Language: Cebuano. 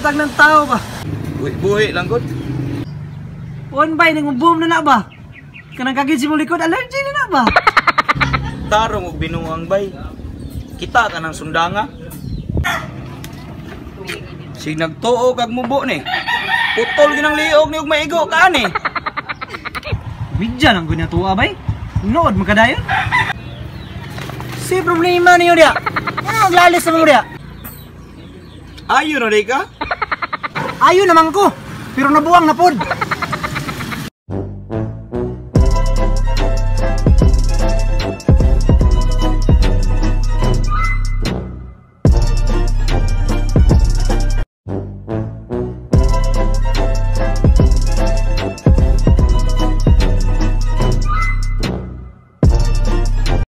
Matag ng tao ba? Buhi-buhi lang gud. On bay, nang boom na na ba? Kanang kagid si mong likod, allergy na na ba? Tarong og binuang, bay. Kita ka ng sundanga. Sig nagtuo kag mubo ni. Putol ginang liog ni og maigo ka ani. Bidya lang gunya tuwa, bay. Nood magkadayon. Si problema niyo diya. Ano maglalis sa mga diya? Ayo na di ka? Ayo naman ko. Pero nabuang na pod.